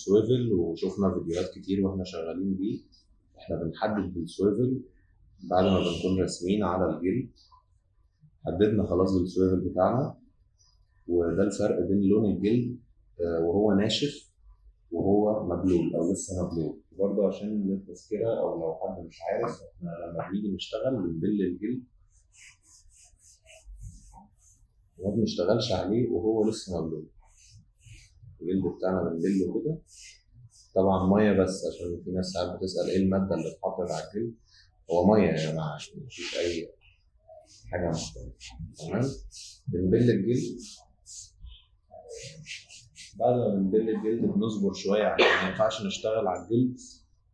ال swivel وشفنا فيديوهات كتير واحنا شغالين بيه. احنا بنحدد بال swivel بعد ما بنكون راسمين على الجلد، حددنا خلاص بال swivel بتاعنا. وده الفرق بين لون الجلد وهو ناشف وهو مبلول او لسه مبلول. برضه عشان للتذكرة او لو حد مش عارف، احنا لما بنيجي نشتغل بنبل الجلد وما بنشتغلش عليه وهو لسه مبلول. الجلد بتاعنا بنبله كده، طبعا مية بس، عشان في ناس ساعات بتسال ايه المادة اللي اتحطت على الجلد. هو مية يا جماعة، مفيش اي حاجة مختلفة. تمام، بنبل الجلد. بعد ما بنبل الجلد بنصبر شوية عليه، ما ينفعش نشتغل على الجلد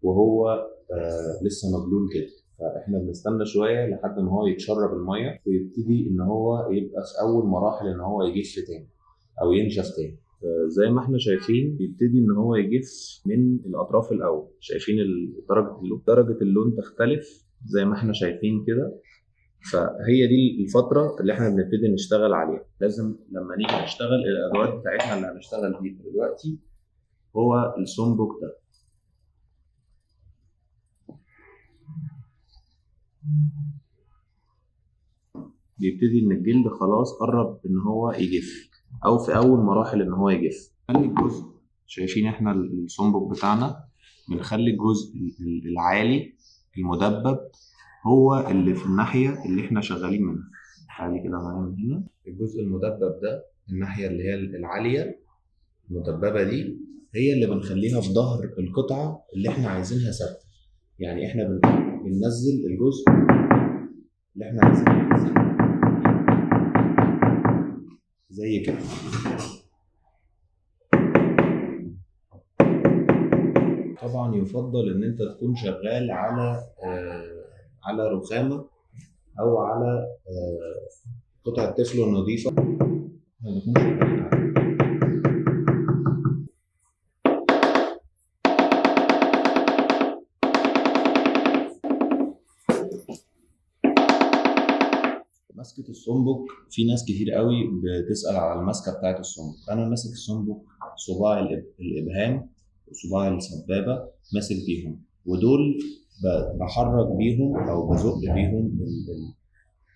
وهو لسه مبلول كده، فاحنا بنستنى شوية لحد ما هو يتشرب المية ويبتدي ان هو يبقى في اول مراحل ان هو يجف تاني او ينشف تاني. زي ما احنا شايفين بيبتدي ان هو يجف من الاطراف الاول. شايفين درجه اللون، درجه اللون تختلف زي ما احنا شايفين كده. فهي دي الفترة اللي احنا بنبتدي نشتغل عليها. لازم لما نيجي نشتغل الادوات بتاعتنا اللي هنشتغل بيها دلوقتي هو السنبك ده. بيبتدي ان الجلد خلاص قرب ان هو يجف، او في اول مراحل ان هو يجف. نخلي الجزء، شايفين احنا السنبك بتاعنا، بنخلي الجزء العالي المدبب هو اللي في الناحية اللي احنا شغالين منها. تعالي كده معايا من هنا. الجزء المدبب ده، الناحية اللي هي العالية المدببة دي، هي اللي بنخليها في ظهر القطعة اللي احنا عايزينها ثابتة. يعني احنا بننزل الجزء اللي احنا عايزينه ينزل زي كده. طبعا يفضل ان انت تكون شغال على رخامة او على قطعة تeflon نظيفة. نكون شغالين عليها. مسكة السنبك، في ناس كتير قوي بتسأل على المسكة بتاعت السنبك. أنا ماسك السنبك صباع الإبهام وصباع السبابة، ماسك بيهم، ودول بحرك بيهم أو بزق بيهم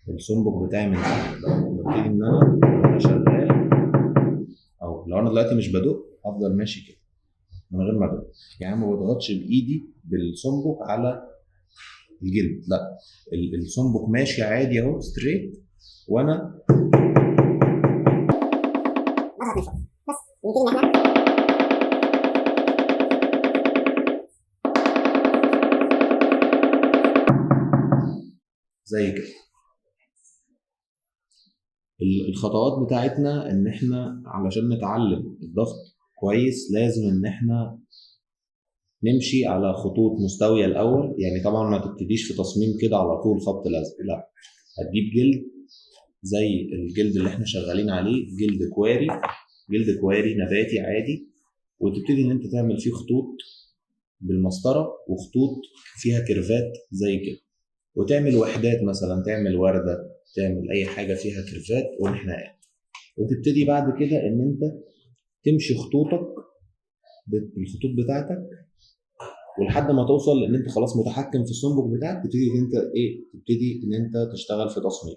السنبك بتاعي من تحت. ببتدي إن أنا شغال، أو لو أنا دلوقتي مش بدق أفضل ماشي كده من غير ما أدق، يعني ما بضغطش بإيدي بالسنبك على الجلد، لا، السنبك ماشي عادي اهو ستريت، وانا بضغط من فوق بس. نبتدي ان احنا زي كده. الخطوات بتاعتنا ان احنا علشان نتعلم الضغط كويس لازم ان احنا نمشي على خطوط مستوية الأول. يعني طبعا ما تبتديش في تصميم كده على طول خبط لزق، لا، هتجيب جلد زي الجلد اللي احنا شغالين عليه، جلد كواري، جلد كواري نباتي عادي، وتبتدي ان انت تعمل فيه خطوط بالمسطرة وخطوط فيها curve ات زي كده، وتعمل وحدات مثلا، تعمل وردة، تعمل اي حاجة فيها curve ات وانحناءات، وتبتدي بعد كده ان انت تمشي خطوطك بالخطوط بتاعتك، ولحد ما توصل ان انت خلاص متحكم في السنبك بتاعك، تبتدي ان انت ايه، تبتدي ان انت تشتغل في تصميم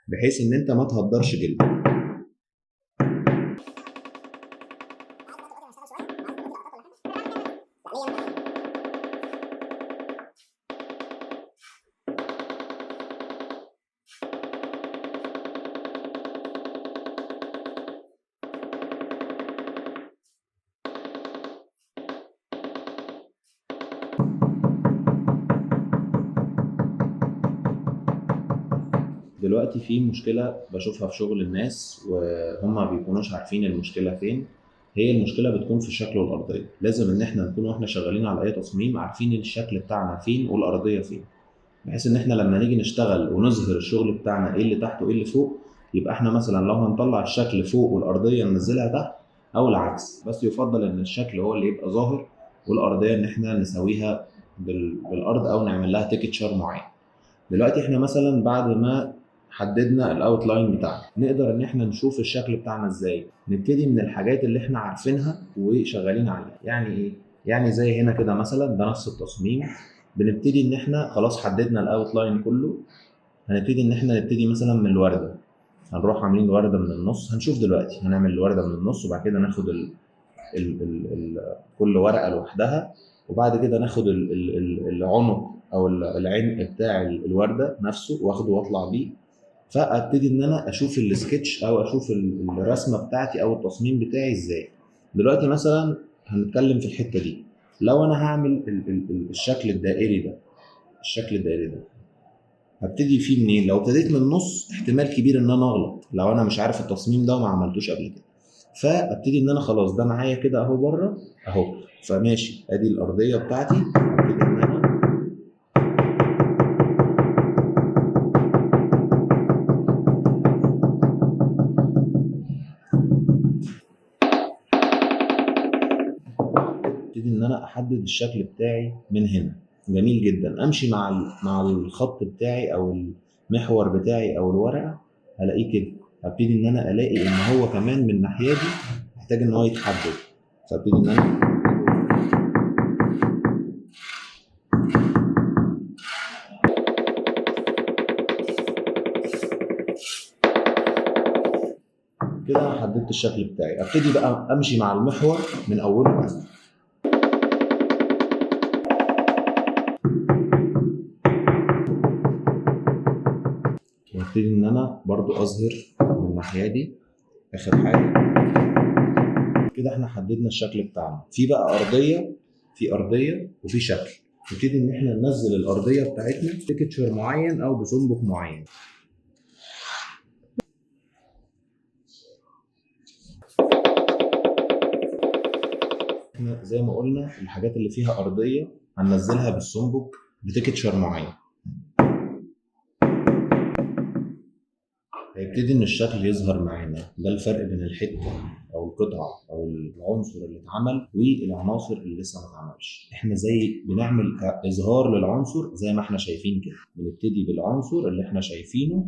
بحيث ان انت ما تهدرش جلدك. دلوقتي في مشكلة بشوفها في شغل الناس وهم ما بيكونوش عارفين المشكلة فين. هي المشكلة بتكون في الشكل والأرضية. لازم إن إحنا نكون وإحنا شغالين على أي تصميم عارفين الشكل بتاعنا فين والأرضية فين، بحيث إن إحنا لما نيجي نشتغل ونظهر الشغل بتاعنا إيه اللي تحت وإيه اللي فوق، يبقى إحنا مثلا لو هنطلع الشكل فوق والأرضية ننزلها تحت أو العكس. بس يفضل إن الشكل هو اللي يبقى ظاهر والأرضية إن إحنا نسويها بالأرض أو نعمل لها تكتشر معين. دلوقتي إحنا مثلا بعد ما حددنا ال outline بتاعنا، نقدر ان احنا نشوف الشكل بتاعنا ازاي. نبتدي من الحاجات اللي احنا عارفينها وشغالين عليها. يعني ايه؟ يعني زي هنا كده مثلا، ده نفس التصميم. بنبتدي ان احنا خلاص حددنا ال outline كله، هنبتدي ان احنا نبتدي مثلا من الورده، هنروح عاملين ورده من النص. هنشوف دلوقتي هنعمل الورده من النص، وبعد كده ناخد ال ال ال ال كل ورقة لوحدها، وبعد كده ناخد ال ال ال العنق او العنق بتاع الورده نفسه واخده واطلع بيه. فابتدي ان انا اشوف السكتش او اشوف الرسمة بتاعتي او التصميم بتاعي ازاي. دلوقتي مثلا هنتكلم في الحتة دي. لو انا هعمل الشكل الدائري ده، الشكل الدائري ده هبتدي فيه منين؟ لو ابتديت من النص احتمال كبير ان انا اغلط لو انا مش عارف التصميم ده وما عملتوش قبل كده. فابتدي ان انا خلاص ده معايا كده اهو بره اهو، فماشي ادي الارضية بتاعتي. ابتدي ان انا احدد الشكل بتاعي من هنا. جميل جدا. امشي مع الخط بتاعي او المحور بتاعي او الورقة، هلاقيه كده. هبتدي ان انا الاقي ان هو كمان من الناحية دي محتاج ان هو يتحدد، فابتدي ان انا كده انا حددت الشكل بتاعي. ابتدي بقى امشي مع المحور من اوله لاخره. وابتدي ان انا برضو اظهر من الناحية دي اخر حاجة. كده احنا حددنا الشكل بتاعنا. في بقى ارضية، في ارضية وفي شكل. نبتدي ان احنا ننزل الارضية بتاعتنا بتكتشر معين او بسنبك معين. احنا زي ما قلنا الحاجات اللي فيها ارضية هننزلها بالسنبك بتكتشر معين. هيبتدي ان الشكل يظهر معانا. ده الفرق بين الحتة او القطعة او العنصر اللي اتعمل والعناصر اللي لسه ما اتعملش. احنا زي بنعمل اظهار للعنصر زي ما احنا شايفين كده، بنبتدي بالعنصر اللي احنا شايفينه.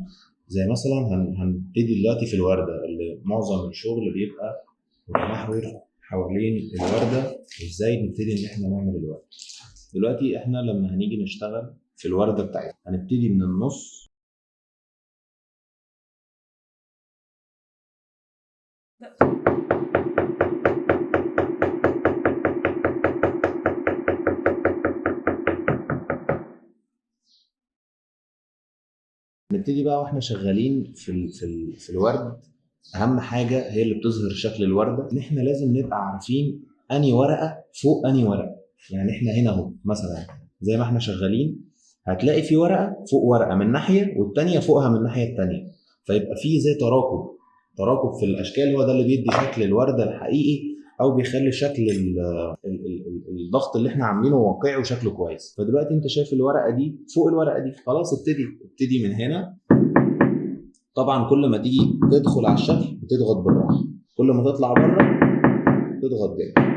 زي مثلا هنبتدي دلوقتي في الورده اللي معظم الشغل بيبقى متمحور حوالين الورده، وازاي نبتدي ان احنا نعمل الورده. دلوقتي احنا لما هنيجي نشتغل في الورده بتاعتنا هنبتدي من النص. نبتدي بقى واحنا شغالين في الورد. اهم حاجة هي اللي بتظهر شكل الورده ان احنا لازم نبقى عارفين اني ورقة فوق اني ورقة. يعني احنا هنا اهو مثلا زي ما احنا شغالين هتلاقي في ورقة فوق ورقة من ناحية والتانية فوقها من الناحية التانية، فيبقى في زي تراكب في الاشكال. هو ده اللي بيدي شكل الورده الحقيقي او بيخلي شكل الضغط اللي احنا عاملينه واقعي وشكله كويس. فدلوقتي انت شايف الورقة دي فوق الورقة دي، خلاص ابتدي من هنا. طبعا كل ما تيجي تدخل على الشكل بتضغط بالراحة، كل ما تطلع بره تضغط جامد.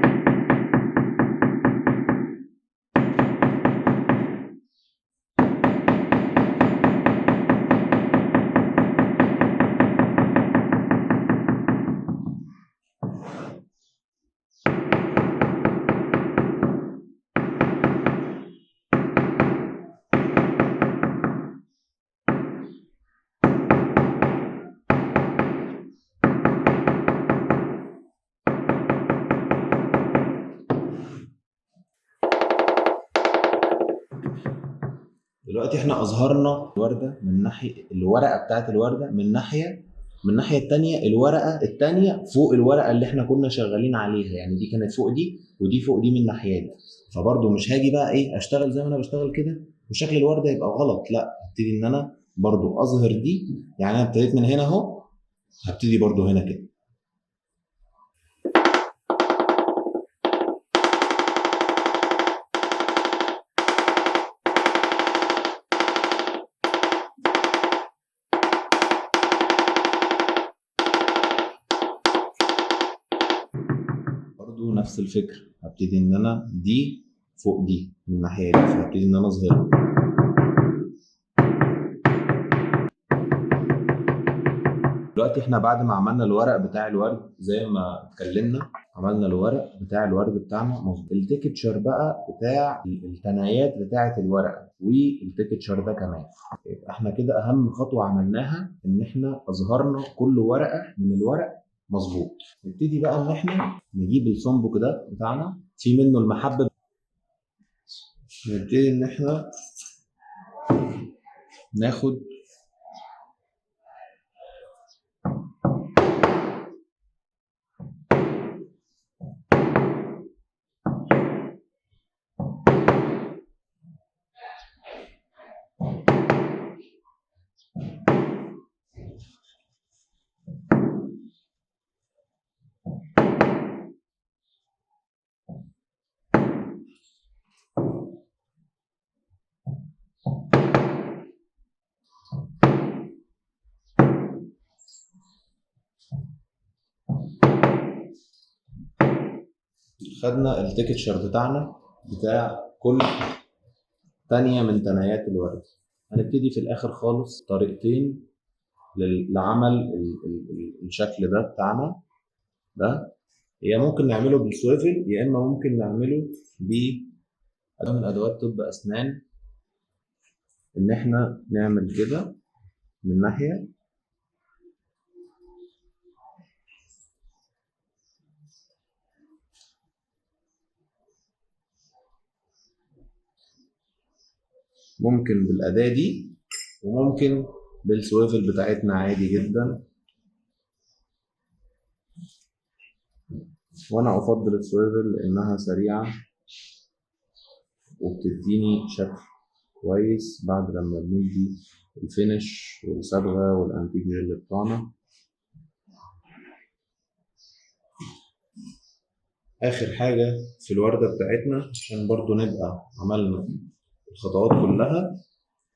دلوقتي احنا اظهرنا الورده من ناحية الورقة بتاعت الورده من ناحية، من الناحية الثانية الورقة الثانية فوق الورقة اللي احنا كنا شغالين عليها، يعني دي كانت فوق دي ودي فوق دي من الناحية دي. فبرده مش هاجي بقى ايه اشتغل زي ما انا بشتغل كده وشكل الورده يبقى غلط، لا هبتدي ان انا برده اظهر دي. يعني انا ابتديت من هنا اهو، هبتدي برده هنا كده. نفس الفكرة، هبتدي ان انا دي فوق دي من الناحية دي، فهبتدي ان انا اظهرها. دلوقتي احنا بعد ما عملنا الورق بتاع الورد زي ما اتكلمنا، عملنا الورق بتاع الورد بتاعنا مظبوط. ال texture بقى بتاع التنايات بتاعه الورقة وال texture ده كمان. يبقى احنا كده اهم خطوة عملناها ان احنا اظهرنا كل ورقة من الورق مظبوط. نبتدي بقى ان احنا نجيب الصنبك ده بتاعنا في منه المحبب. نبتدي ان احنا ناخد خدنا التكتشر بتاعنا بتاع كل تانية من تنايات الورد. هنبتدي في الاخر خالص طريقتين لعمل الشكل ده بتاعنا ده، يا ممكن نعمله بال swivel يا اما ممكن نعمله بأداة من ادوات طب اسنان، ان احنا نعمل كده من ناحية ممكن بالأداة دي وممكن بال swivel بتاعتنا عادي جدا، وانا افضل ال swivel لانها سريعة وبتديني شكل كويس بعد لما بندي ال finish والصبغة وال antique gel بتاعنا. اخر حاجة في الوردة بتاعتنا عشان برضو نبقى عملنا الخطوات كلها،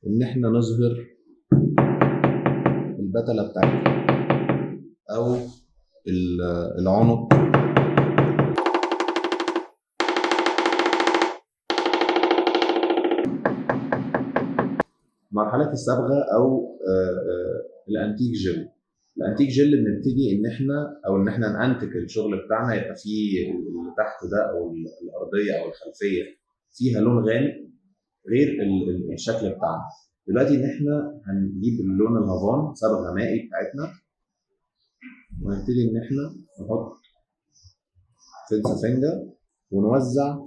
ان احنا نظهر البتلة بتاعتنا او العنق. مرحلة الصبغة او ال antique gel. ال antique gel بنبتدي ان احنا او ان احنا نانتك الشغل بتاعنا، يبقى فيه اللي تحت ده او الارضية او الخلفية فيها لون غامق غير الشكل بتاعنا. دلوقتي ان احنا هنجيب اللون الهافان صبغة مائي بتاعتنا، ونبتدي ان احنا نحط في السفنجه ونوزع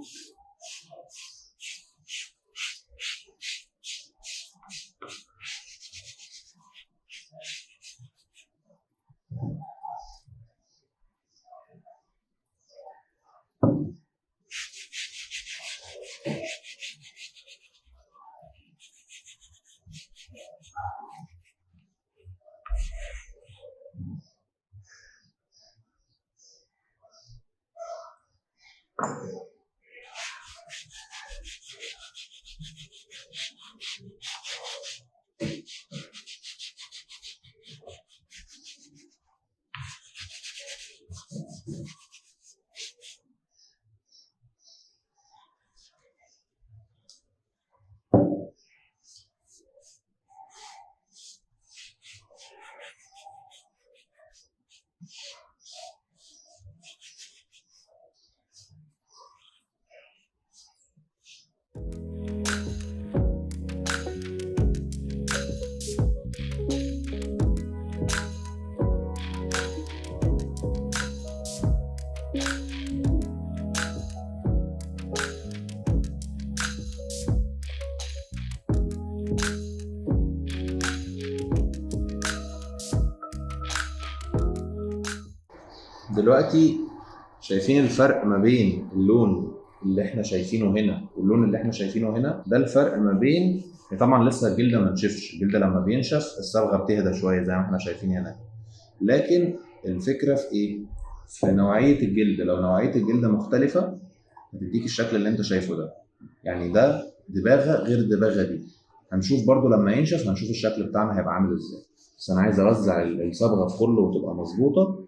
دلوقتي شايفين الفرق ما بين اللون اللي احنا شايفينه هنا واللون اللي احنا شايفينه هنا؟ ده الفرق ما بين، طبعا لسه الجلد ما نشفش، الجلد لما بينشف الصبغه بتهدى شوية زي ما احنا شايفين هنا، لكن الفكرة في ايه؟ في نوعية الجلد. لو نوعية الجلد مختلفة هتديك الشكل اللي انت شايفه ده، يعني ده دباغه غير الدباغه دي. هنشوف برضو لما ينشف هنشوف الشكل بتاعنا هيبقى عامل ازاي. بس انا عايز اوزع الصبغه في كله وتبقى مظبوطة.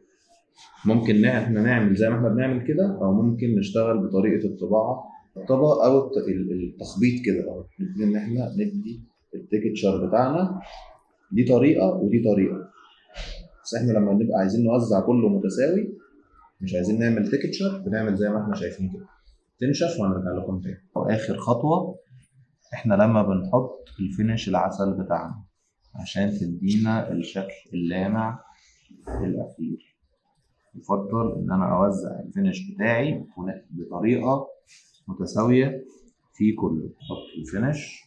ممكن احنا نعمل زي ما احنا بنعمل كده، او ممكن نشتغل بطريقة الطباعة الطبق او التخبيط كده، او ان احنا ندي التكتشر بتاعنا. دي طريقه ودي طريقه. بس احنا لما نبقى عايزين نوزع كله متساوي، مش عايزين نعمل texture، بنعمل زي ما احنا شايفين كده. تنشف وهنرجع لكم تاني. واخر خطوة احنا لما بنحط ال finish العسل بتاعنا عشان تدينا الشكل اللامع الاخير. يفضل ان انا اوزع ال finish بتاعي بطريقة متساوية في كله. احط ال finish،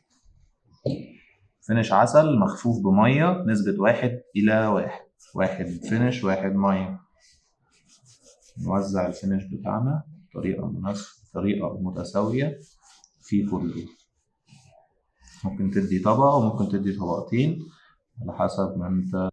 finish عسل مخفوف بميه نسبه 1 إلى 1، واحد finish واحد ميه. نوزع ال finish بتاعنا بطريقة مناسبة، بطريقة متساوية في كله. ممكن تدي طبقة وممكن تدي طبقتين على حسب ما انت.